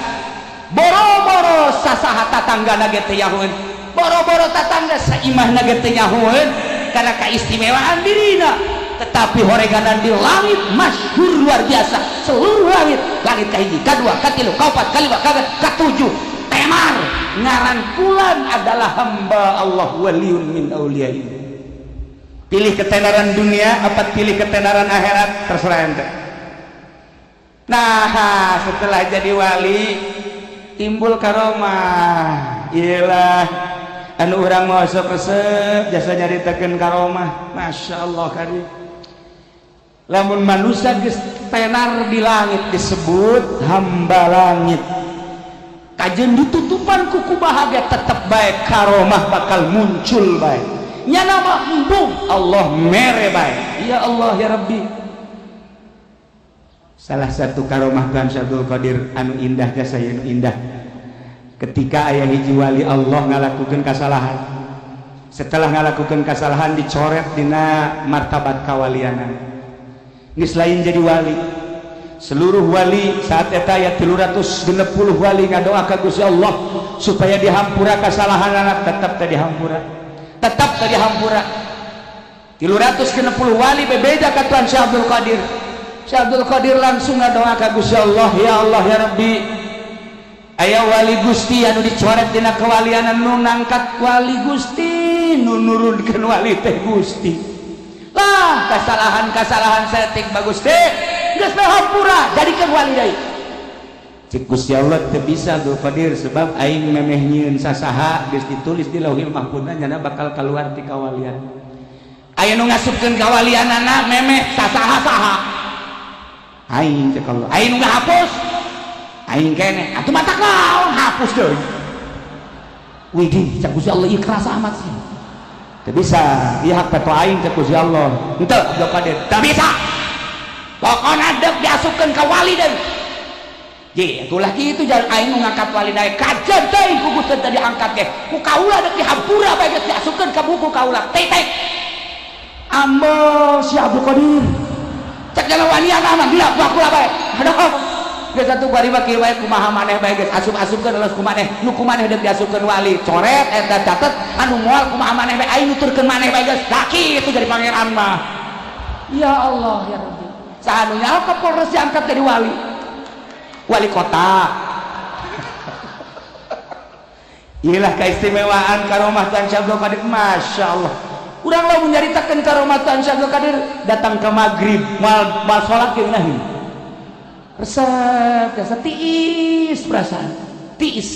boro-boro sasaha tatangga ge teu nyahoeun, boro-boro tatangga saimahna ge teu nyahoeun karena keistimewaan dirina, tetapi horeganan di langit masyhur luar biasa. Seluruh langit, langit kahiji, kadua, katilu, kaopat, kalima, katujuh, temar ngaran fulan adalah hamba Allah, waliun min auliyaillah. Pilih ketenaran dunia apa pilih ketenaran akhirat, terserah ente. Nah, setelah jadi wali timbul karomah. Iyalah, anu urang mau sok resep jasa nyaritakeun karomah. Masya Allah kari lamun manusia geus tenar di langit disebut hamba langit, kajeun ditutupan ku kumaha ge tetep bae karomah bakal muncul bae. Nyana mah embung, Allah mere bae. Ya Allah ya Rabbi, salah satu karomah Tuhan Syabdul Qadir anu indah, jasa anu indah, ketika aya hiji wali Allah ngalakukan kesalahan. Setelah ngalakukan kesalahan, dicoret dina martabat kawalianan, geus lain jadi wali. Seluruh wali saat eta aya 360 wali ngadoa ka Gusti Allah supaya dihampura kesalahan, tetap teu dihampura, tetap teu dihampura. 360 wali bebeja ka Tuhan Syekh Abdul Qadir. Syekh Abdul Qadir langsung ngadoa ka Gusti Allah, "Ya Allah ya Rabbi, aya wali Gusti anu dicoret dina kewalianan, nu nangkat wali Gusti, nu nurunkeun wali teh Gusti. Lah, kesalahan-kesalahan saeutik bagus teh geus bae hampura, jadikeun wali deui." Cek Gusti Allah, "Teu bisa, Abdul Qadir, sebab aing memeh nyieun sasaha geus ditulis di Lauhil Mahfudna nyana bakal keluar ti kawalian. Aya nu ngasupkeun kawalianana memeh sasaha-saha aing." Cek Allah, "Aing nu ngahapus aing keneh, atuh matak naon hapus deui?" Widih, cek Gusti Allah, ieu keras amat sih. "Teu bisa, ieu hak veto aing." Cek Gusti Allah, "Henteu, Abdul Qadir, teu bisa. Pokona deuk diasupkeun ka wali deui." Ye, atulah kitu jalan aing nu ngangkat wali deui, kajen teuing ku Gusti teu diangkat ge. Ku kaula deuk dihampura bae, geus diasupkeun ka buku kaula. Titik. Ambo si Abdul Qadir. Cek jalan walian mah gila ku aku bae. Aduh. Geus atuh bari mah kieu bae, kumaha maneh bae geus asup-asupkeun geus ku maneh. Nu ku maneh deuk diasupkeun wali. Coret eta, catet anu moal kumaha maneh bae, aing nuturkeun maneh bae geus. Da kitu jadi pangeran mah. Ya Allah ya Rabbi. Saha nu nyaho Kapolres diangkat jadi wali? Wali kota. Inilah keistimewaan karomah Tuhan Syekh Abdul Qadir. Masya Allah. Urang lamun nyaritakeun karomah Tuhan Syekh Abdul Qadir datang ke maghrib, mal mal salat ge ngeunaheun. Resep, biasa tiis perasaan. Tiis.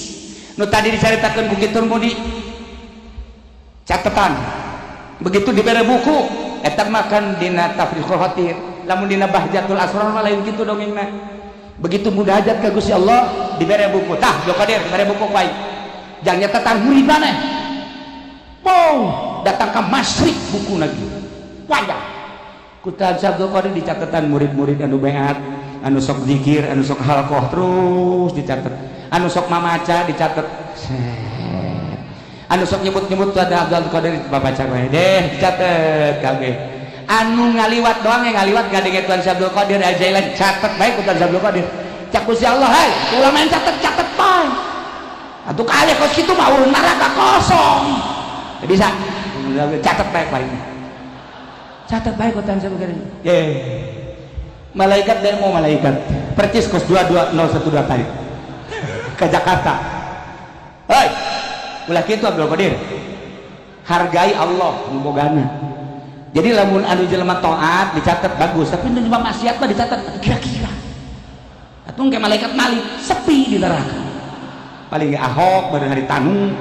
Nu tadi dicaritakeun ku kitur mudi catatan. Begitu dibere buku, eta makan dina Tafriqul Khatir. Lamun dina Bahjatul Asrar mah lain kitu dongengna. Begitu munajat ka Gusti Allah, dibere buku. Tah, Abdul Qadir dibere buku ku aing. Jangan nyatatan murid maneh. Wow, datang ke masyrik buku lagi. Wajah. Ku Tuhan Abdul Qadir di catatan murid-murid anu beat, anu sok zikir, anu sok halqoh terus dicatat. Anu sok mamaca dicatat. Set. Anu sok nyebut-nyebut Tuhan Abdul Qadir babaca bae deh dicatat kabeh. Anu ngaliwat doang, yang ngaliwat ngadenge Tuhan Abdul Qadir Al-Jailan catat bae ku Tuhan Abdul Qadir. Cak Gusti Allah, "Hai, ulah main catet-catet bae. Atuh kali kos kitu mah urang neraka kosong." Teu bisa. Catat bae bae. Catat bae ku Tuhan Abdul Qadir. Ye. Malaikat dan mau malaikat. Percis kos 22012 tadi. Ke Jakarta. Hei, ulah kitu Abdul Qadir. Hargai Allah nu bogana. Jadi lamun anu jelema taat dicatat bagus, tapi nu jelema maksiat mah dicatat kira-kira. Atuh kayak malaikat Malik sepi di neraka. Paling ge Ahok baru hari tanu.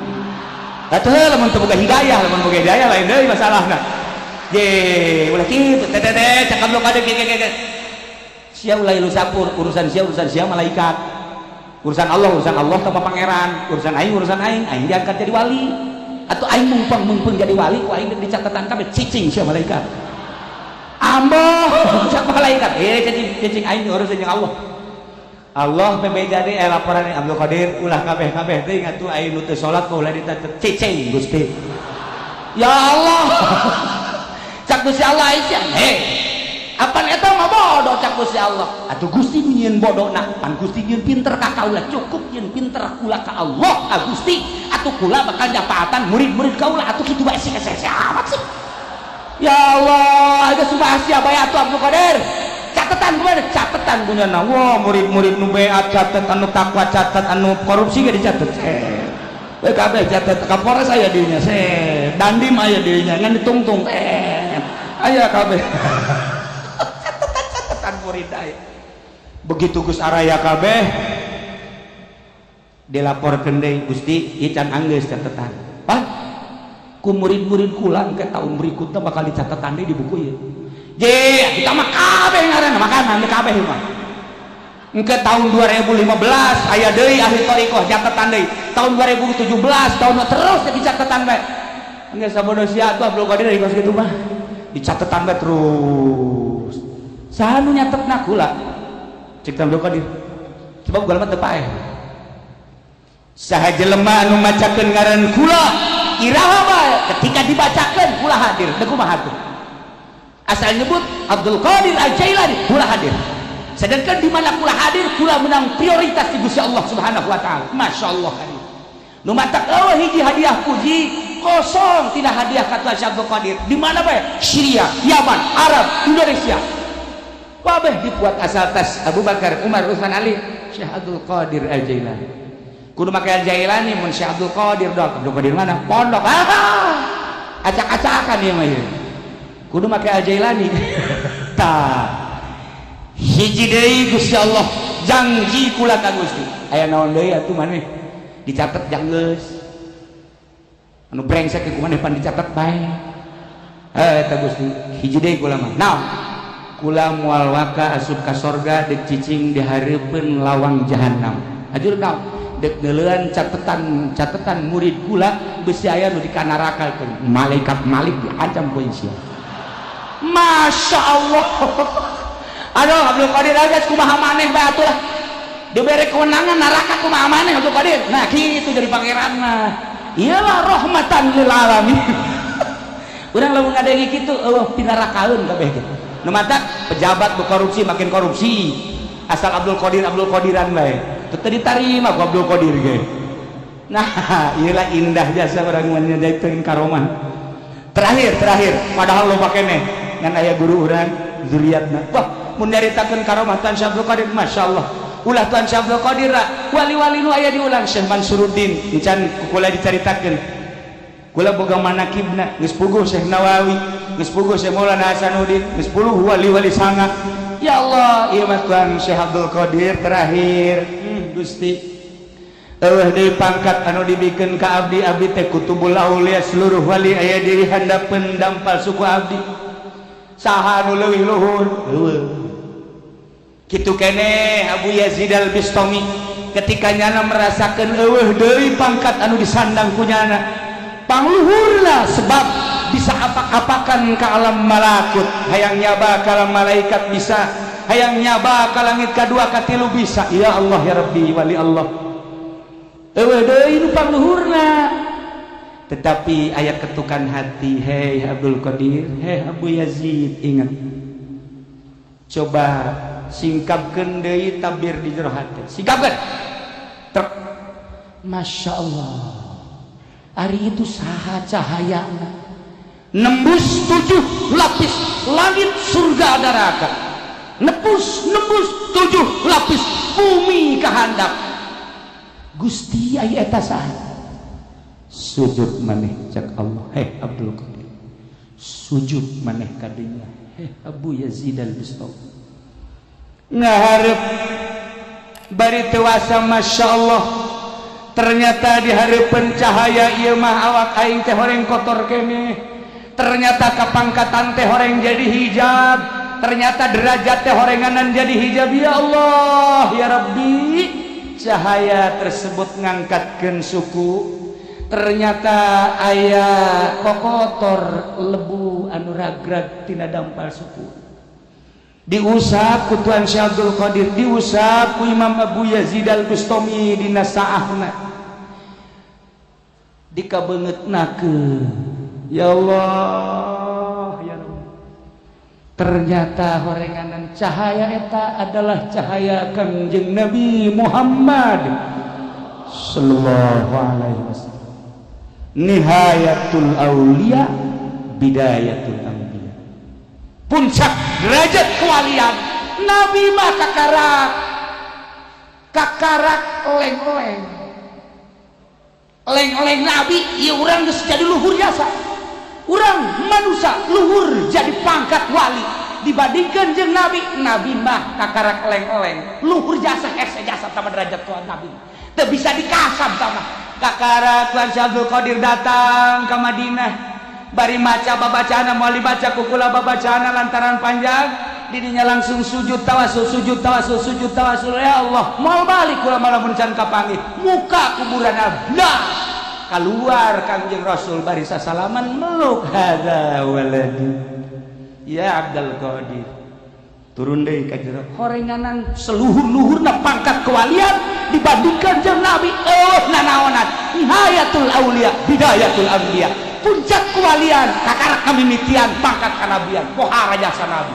Atuh lamun teu boga hidayah, lamun boga hidayah lain deui masalahna. Ye, ulah kitu teh teh teh cakap lu kade ge ge ge. Sia ulah ilu sapur, urusan sia malaikat. Urusan Allah sama pangeran, urusan aing, aing diangkat jadi wali. Atau aing mumpung-mumpung jadi wali, ku aing di catatan kabeh cicing sia malaikat. Ambo cak malaikat, eh, cicing cicing, aing urus jeung Allah. Allah bebeja deui, eh, laporan Abdul Qadir ulah kabeh-kabeh teh atuh, aing nu teu salat ulah ditatet. Cicing, Gusti. Ya Allah, cak Gusti Allah, Aisyah, hei, apan eta mah bodoh? Cak Gusti Allah, atuh Gusti nyieun bodona, pan Gusti nyieun pinter ka kaula. Cukup nyieun pinter kula ka Allah ka Gusti, atuh kula bakal nyapaatan murid-murid kaula. Atuh kitu bae sih, amat sih. Ya Allah, geus sumpah sia bae atuh. Abdul Qadir, catatan kemana? Catatan punya. Nah, wah, murid-murid nu beat catat, anu takwa catat, anu korupsi gak dicatat. Eh, kabeh catat. Kapolres aya dirinya, se dandim aya dirinya, ngan ditungtung, eh, aya kabeh catatan, catatan murid aya. Begitu Gus araya kabeh, dilaporkeun deui, Gusti, ieu can anggeus catatan. Pak, ku murid-murid kula ke tahun berikutnya bakal dicatetan deui di buku ieu. Je, kita mah kabeh ngaranna makanan kabeh mah. Engke tahun 2015 aya deui ahli thariqah, catatan deui. Tahun 2017, tahun terus jadi catatan bae. Engke sabodo sia atuh Abdul Qadir kos kitu mah. Dicatetan bae terus. Saha nu nyatetna? Kula. Cek Abdul Qadir. Sebab kula mah teu paeh. Saha jelema anu macakeun ngaran kula iraha bae, ketika dibacakeun kula hadir. Deuk kumaha tuh? Asal nyebut Abdul Qadir Al-Jailani, kula hadir. Sedangkan di mana kula hadir, kula menang prioritas di Gusti Allah Subhanahu wa taala. Masya Allah, hadir. Nu matak eueuh hiji hadiah puji kosong tidak hadiah ka Tuhan Syekh Abdul Qadir. Di mana bae? Syria, Yaman, Arab, Indonesia. Kabeh dibuat asal tas Abu Bakar, Umar, Utsman, Ali, Syekh Abdul Qadir Al-Jailani. Kudu make Al-Jailani, mun Syekh Abdul Qadir dong. Abdul Qadir mana? Pondok. Ah, acak-acakan ieu mah ieu. Kudu make Al-Jailani. Tah, hiji deui Gusti Allah janji kula ka Gusti, aya naon deui atuh maneh dicatet? Janggeus anu brengsek ku maneh pan dicatet bae. Eh, eta Gusti, hiji deui kula mah. Naon? Kula moal waka asup ka sorga dek cicing di hareupeun lawang jahanam. Ajur naon? Dek neuleuan catetan catetan murid kula, besi aya nu dikanaraka, malaikat Malik diancam ku sia. Masya Allah. Aduh, Abdul Qadir aja kumaha maneh bae atuh lah. Diberi kewenangan neraka kumaha maneh Abdul Qadir. Nah, kitu jadi pangeran mah. Iyalah, rahmatan lil alamin. Urang lamun ngadenge kitu eueuh pinarakaeun kabeh gitu. Nu matak pejabat berkorupsi makin korupsi. Asal Abdul Qadir Abdul Qadiran bae. Teu ditarima ku Abdul Qadir ge. Nah, iyalah indah jasa urang mun nyajaikeun karomah. Terakhir, terakhir, padahal loba keneh ngan aya guru urang zuriatna. Wah, mun nyaritakeun karomah Tuan Syekh Abdul Qadir, Masya Allah. Ulah Tuan Syekh Abdul Qadir, wali-wali nu aya diulang Syekh Mansuruddin, encan kula dicaritakeun. Kula boga manakibna, geus puguh Syekh Nawawi, geus puguh Syekh Maulana Hasanuddin, geus puguh wali-wali sanga. Ya Allah, ieu mah Tuan Syekh Abdul Qadir terakhir. Gusti, eueuh deui pangkat anu dibikeun ka abdi, abdi teh kutubul aulia, seluruh wali aya di handapeun dampal suku abdi. Saha anu leuwih luhur? Eueuh. Kitu keneh Abu Yazid Al-Bistami, ketika nyana merasakeun eueuh deui pangkat anu disandang ku nyana, pangluhurna, sebab bisa apak-apakan ke alam malakut, hayang nyaba ka alam malaikat bisa, hayang nyaba ka langit kadua katilu bisa. Ya Allah, ya Rabbi, wali Allah, eueuh deui nu pangluhurna. Tetapi aya ketukan hati, "Hei Abdul Qadir, hei Abu Yazid, ingat, coba singkapkeun deui tabir di jero hati, singkapkeun." Trek. Masya Allah, ari itu saha cahayana nembus tujuh lapis langit, surga, neraka, nembus nembus tujuh lapis bumi kehandap. Gusti, aya eta saha? Sujud maneh, cak Allah. Heh Abdul Qadir, sujud maneh kadinya. Heh Abu Yazid Al-Bistami, ngaharep bari tewasa. Masya Allah, ternyata di hareupeun cahaya ieu mah awak aing teh horeng kotor keneh. Ternyata kapangkatan teh horeng jadi hijab, ternyata derajat teh horenganan jadi hijab. Ya Allah, ya Rabbi, cahaya tersebut ngangkatkeun suku, ternyata aya kokotor lebu anu ragrag tina dampal suku. Diusap ku Tuan Syekh Abdul Qadir, diusap ku Imam Abu Yazid Al-Bustami dina saahna, dikabeungeutnakeun. Ya Allah, ya Rabb, ternyata horenganan cahaya eta adalah cahaya Kangjeng Nabi Muhammad sallallahu alaihi wasallam. Nihayatul aulia, bidayatul anbiya. Puncak derajat kewalian, Nabi mah kakarak kakarak leng-leng leng-leng Nabi. Ya, urang geus jadi luhur jasa, urang manusia luhur jadi pangkat wali dibandingkan jeung Nabi. Nabi mah kakarak leng-leng, luhur jasa, hese jasa sama derajat Tuhan. Nabi teu bisa dikasab sama. Kakara Tuan Syekh Abdul Qadir datang ke Madinah, bari maca babacana, moal dibaca ku kula babacana lantaran panjang. Didinya langsung sujud tawasul, sujud tawasul, sujud tawasul. Ya Allah, moal balik kula lamun can kapanggih muka kuburan ablah. Keluar Kangjeng Rasul, bari sasalaman, meluk. Hadza waladi ya Abdul Qadir. Turun deui ka jero, horenganan seluhur-luhurna pangkat kewalian dibandingkan jeung Nabi, oh, nanaonan. Nihayatul aulia, bidayatul anbiya. Puncak kewalian, kakarak kamimitian pangkat kanabian. Pohara jasa Nabi.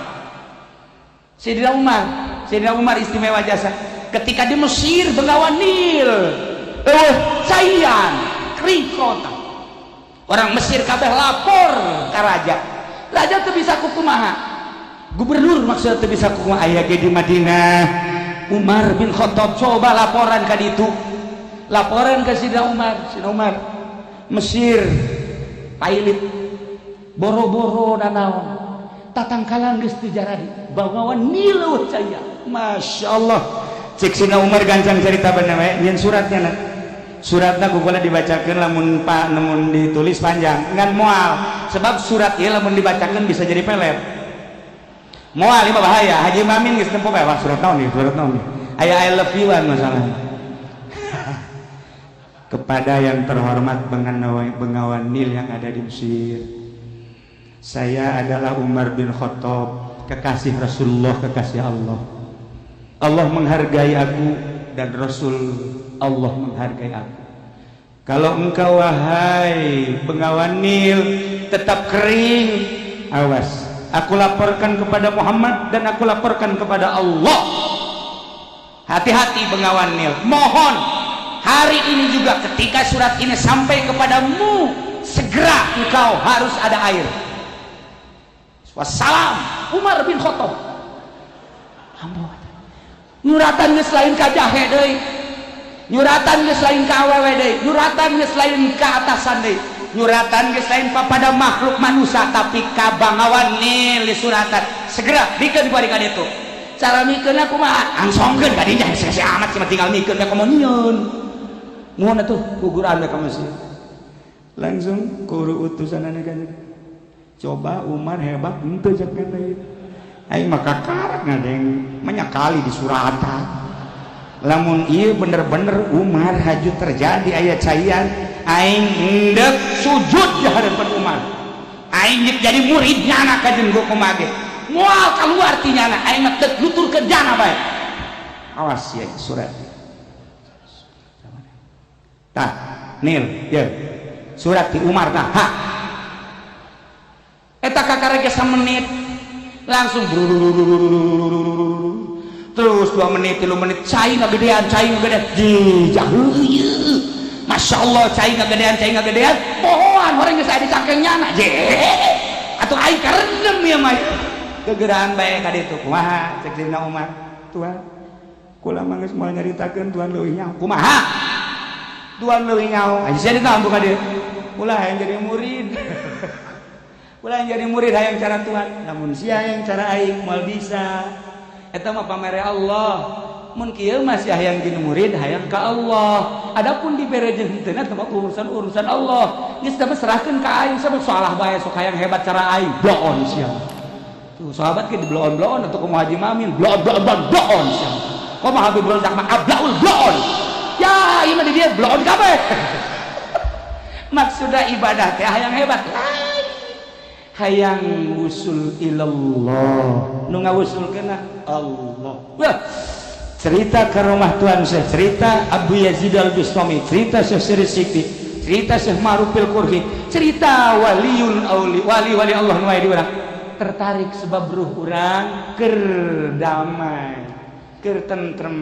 Sayyidina Umar, Sayyidina Umar istimewa jasa. Ketika di Mesir, Bengawan Nil caian, kering kota, orang Mesir kabeh lapor ke raja. Raja tuh bisa kukumaha, gubernur maksudnya tuh bisa kukumaha. Aya ge di Madinah Umar bin Khattab. Coba laporan ka ditu, laporan ke Sidna Umar. Sidna Umar, Mesir pailit, boro-boro nanaon, tatangkalan geus teu jaradi, Bengawan Nil eueuh caya. Masya Allah, cek Sidna Umar, gancang cerita bener we nyeun suratnya na. Suratna ku kula dibacakeun, lamun pak namun ditulis panjang ngan moal, sebab surat ieu lamun dibacakeun bisa jadi pelet. Moal, ieu mah bahaya. Haji Mamin geus nempo bae, wah, surat naon nih, surat naon nih, aya I love you an masalahnya. Kepada yang terhormat Bengawan, Bengawan Nil yang ada di Mesir. Saya adalah Umar bin Khattab, kekasih Rasulullah, kekasih Allah. Allah menghargai aku dan Rasul Allah menghargai aku. Kalau engkau, wahai Bengawan Nil, tetap kering, awas, aku laporkan kepada Muhammad dan aku laporkan kepada Allah. Hati-hati, Bengawan Nil. Mohon hari ini juga, ketika surat ini sampai kepadamu, segera engkau harus ada air. Wassalam, Umar bin Khattab. Nyuratan geus lain ka jahe deui, nyuratan geus lain ka awewe deui, nyuratan geus lain ka atasan deui, nyuratan geus lain pada makhluk manusia, tapi ka Bangawan Nil suratan. Segera bikeun bari ka ditu. Cara mikeun kumaha? Angsongkeun ka dinya, hese amat sih, tinggal mikeun ka komo nyieun. Nuhun atuh guguran ka Mesir. Langsung kuru utusanana kan, coba Umar hebat henteu? Cek kan aing mah kakarak ngadeng banyak kali di suratan. Lamun ieu bener-bener Umar haju terjadi aya caian, aing endek sujud di hadapan Umar, aing jadi murid nyana kajen gua kumaha ge moal keluar ti nyana, aing mah deuk nuturkeun jana bae. Awas ya, surat tah Nil ya, surat di Umar tah. Ha, eta kakara ge menit langsung terus 2 menit, 3 menit, cai ngagedean, cai ngagedean, jauh. Masya Allah, cai ngagedean, cai ngagedean, pohoan orang geus aya di cangkeng nyana je atuh, aing karendem ya mah gegeraan bae ka ditu. Kumaha cek Sayyidina Umar? Tuan, kula mah geus moal nyaritakeun, tuan leuwih nyaho. Kumaha tuan leuwih nyaho? Aja sia ditampu ka dieu. Ulah hayang jadi murid, ulah yang jadi murid, hayang cara Tuhan. Namun sia yang cara aing moal bisa, eta mah pamere Allah. Mun kieu masih hayang jadi murid, hayang ka Allah. Adapun dibere jeung henteu eta mah urusan-urusan Allah. Geus teh serahkeun ka aing, sabab salah bae sok hayang hebat cara aing. Bloon sia. Tuh sahabat ke di bloon-bloon atau kumaha? Haji Mamin bloon bloon bloon bloon sia. Kumaha Habib Rozak mah ablaul bloon. Ya, ieu mah di dia bloon kabeh. Maksudnya ibadah teh hayang hebat lain. Hayang wusul ilallah, nu ngawusulkeunna Allah. Wah, cerita ke rumah Tuan Syekh, cerita Abu Yazid Al-Bustami, cerita Syekh Siri Sikti, cerita Syekh Ma'rufil Qurhi, cerita waliun auli, wali-wali Allah nu aya di urang. Tertarik sebab ruh urang keur damai, keur tentrem.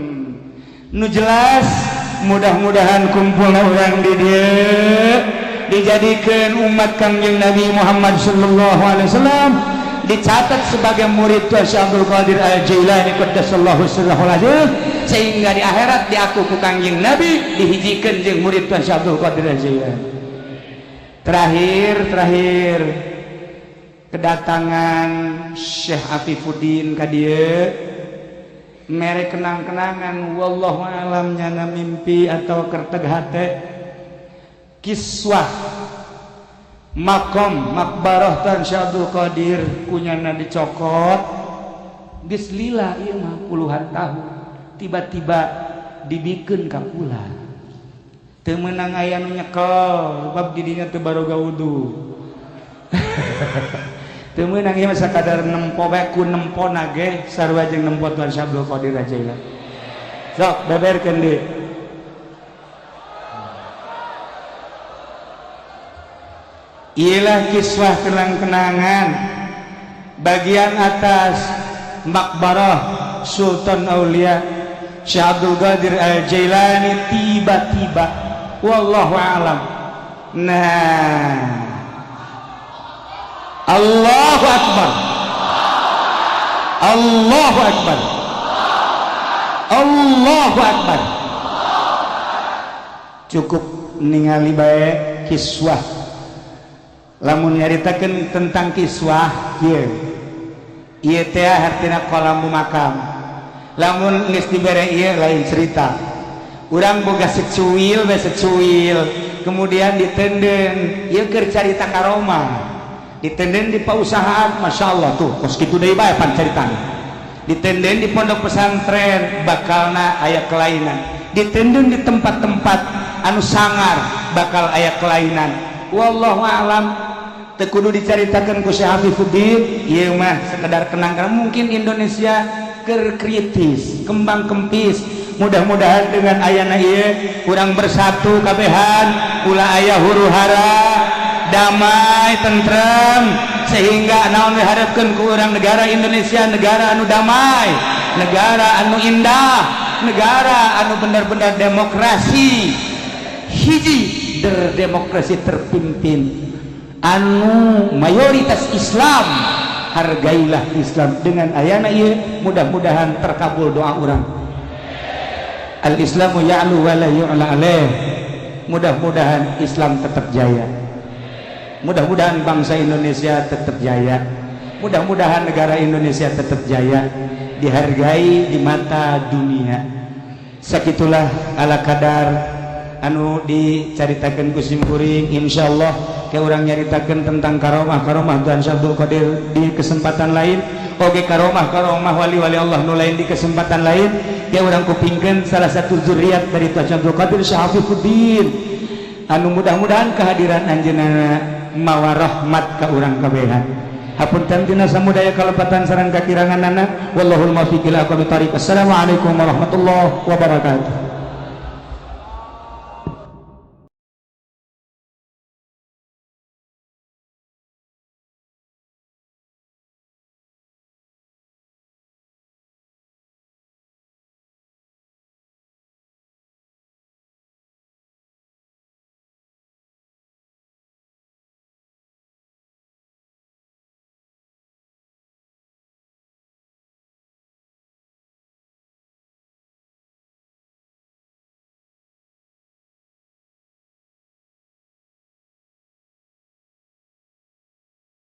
Nu jelas mudah-mudahan kumpulna urang di dieu dijadikan umat Kangjeng Nabi Muhammad sallallahu alaihi wasallam, dicatat sebagai murid Tuan Syekh Abdul Qadir Al-Jailani qaddasallahu sirrahul aziz, sehingga di akhirat diaku ku Kangjeng Nabi dihijikeun jeung murid Tuan Syekh Abdul Qadir Al-Jailani. Terakhir kedatangan Syekh Afifuddin ka dieu mere kenang-kenangan, wallahu alam nyana mimpi atau kerteg hate, kiswah makom makbarah Tan Syekh Abdul Qadir kunyana dicokot geus lila ieu mah puluhan tahun, tiba-tiba dibikeun ka kula. Teu meunang aya nu nyekel sebab di dinya teu baroga wudu. Teu meunang ieu mah sakadar nempo bae, ku nempo nage sarua jeung nempo Tuan Syekh Abdul Qadir Jailani. Sok beberkeun deui. Ialah kiswah kenang-kenangan bagian atas makbarah Sultan Aulia Syekh Abdul Qadir Al-Jailani tiba-tiba, wallahu alam. Nah, Allahu Akbar, Allahu Akbar, Allahu Akbar. Cukup ningali bae kiswah. Lamun nyaritakeun tentang kiswah ieu, ieu teh hartina kolam makam. Lamun geus dibere ieu lain cerita. Urang boga secuil bae secuil, kemudian ditenden ieu keur carita karomah. Ditenden di pausahaan, Masya Allah tuh kos kitu deui bae pan caritana. Ditenden di pondok pesantren bakalna aya kelainan. Ditenden di tempat-tempat anu sangar bakal aya kelainan. Wallahu alam, teu kudu dicaritakeun ku Syekh Afifuddin, ieu mah sekedar kenang-kenangan. Mungkin Indonesia keur kritis, kembang kempis. Mudah-mudahan dengan ayana ieu urang bersatu kabehan, ulah aya huru-hara, damai, tentrem, sehingga naon diharapkeun ku urang negara Indonesia, negara anu damai, negara anu indah, negara anu benar-benar demokrasi. Hiji demokrasi terpimpin anu mayoritas Islam. Hargailah Islam dengan ayana ieu, mudah-mudahan terkabul doa urang. Al-Islamu ya'lu wa la yu'la alaih. Mudah-mudahan Islam tetap jaya, mudah-mudahan bangsa Indonesia tetap jaya, mudah-mudahan negara Indonesia tetap jaya, dihargai di mata dunia. Sakitulah ala kadar anu dicaritakeun ku simkuring. Insyaallah ke urang nyaritakeun tentang karomah-karomah Tuan Syekh Abdul Qadir di kesempatan lain, oge karomah-karomah wali-wali Allah nu lain di kesempatan lain. Ke urang kupingkeun salah satu zuriat dari Tuan Syekh Abdul Qadir, Syekh Afifuddin, anu mudah-mudahan kehadiran anjeunna mawa rahmat ka urang kabehan. Hapunten tina samudaya kalepatan sareng kakiranganana. Wallahul muwaffiq ila aqwamit thariq. Assalamualaikum warahmatullahi wabarakatuh.